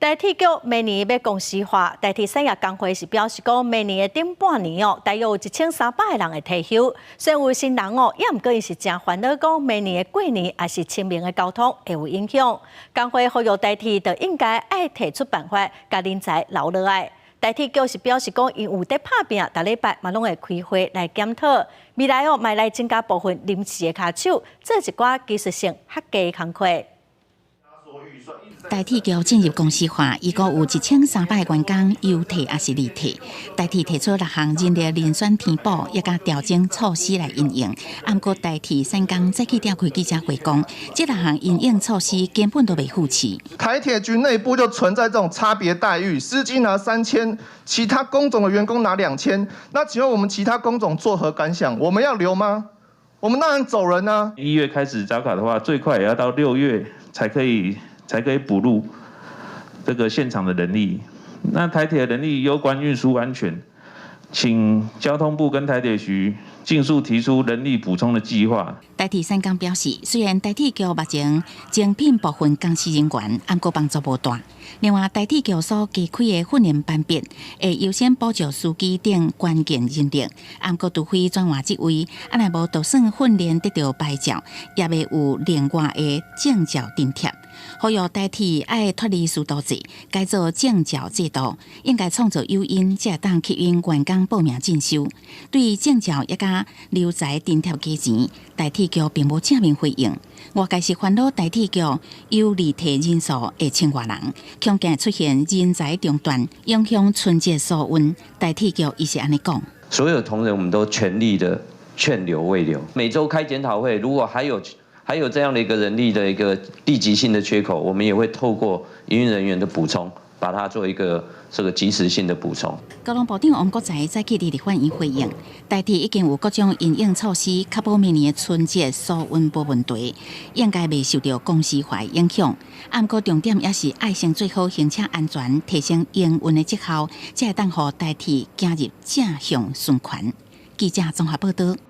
台鐵局明年欲公司化，台鐵產業工會是表示講，明年的頂半年哦，大約有1300個人會退休。雖然有新人哦，也毋過𪜶是誠煩惱，講明年的過年抑是清明的交通會有影響。工會呼籲台鐵就應該愛提出辦法，共人才留落來。台鐵局是表示講，𪜶有佇拍拚，逐禮拜嘛攏會開會來檢討，未來哦，嘛來增加部分臨時的跤手，做一寡技術性較低的工課。台鐵局進入公司化，預估有1300個員工優退抑是離退。台鐵提出六項人力遴選填補，也佮調整措施來因應。毋過台鐵產工早起召開記者會講，這六項因應措施根本都袂符切。台鐵局內部就存在這種差別待遇，司機拿3000，其他工種的員工拿2000。那請問我們其他工種作何感想？我們要留嗎？我們當然走人啊！ 1月開始招考的話，最快也要到6月才可以補入這個現場的人力。那台鐵的人力攸關運輸安全，請交通部跟台鐵局盡速提出人力補充的計劃。台鐵產工表示，雖然台鐵局目前徵聘部分公司人員，毋過幫助無大。另外，台鐵局所加開的訓練班別，會優先補救司機等關鍵人力。毋過，除非轉換職位，啊若無就算訓練得著牌照，也袂有另外的證照津貼。呼籲台鐵愛脫離師徒制，改做證照制度，應該創造誘因，才會當吸引員工報名進修。對於證照抑佮留才津貼加錢，台鐵局並無正面回應。外界是煩惱台鐵局有離退人數會千外人，恐驚出現人才中斷，影響春節疏運。台鐵局伊是按呢講：所有同仁，我們都全力的勸留慰留，每週開檢討會，如果還有這樣的一個人力的一個立即性的缺口，我們也會透過營運人員的補充，把它做一個這個即時性的補充。交通部長王國材早起佇立法院回應，台鐵已經有各種因應措施，確保明年的春節疏運無問題，應該袂受著公司化影響。毋過重點也是愛先做好行車安全，提升營運的績效，才會當予台鐵行入正向循環。記者綜合報導。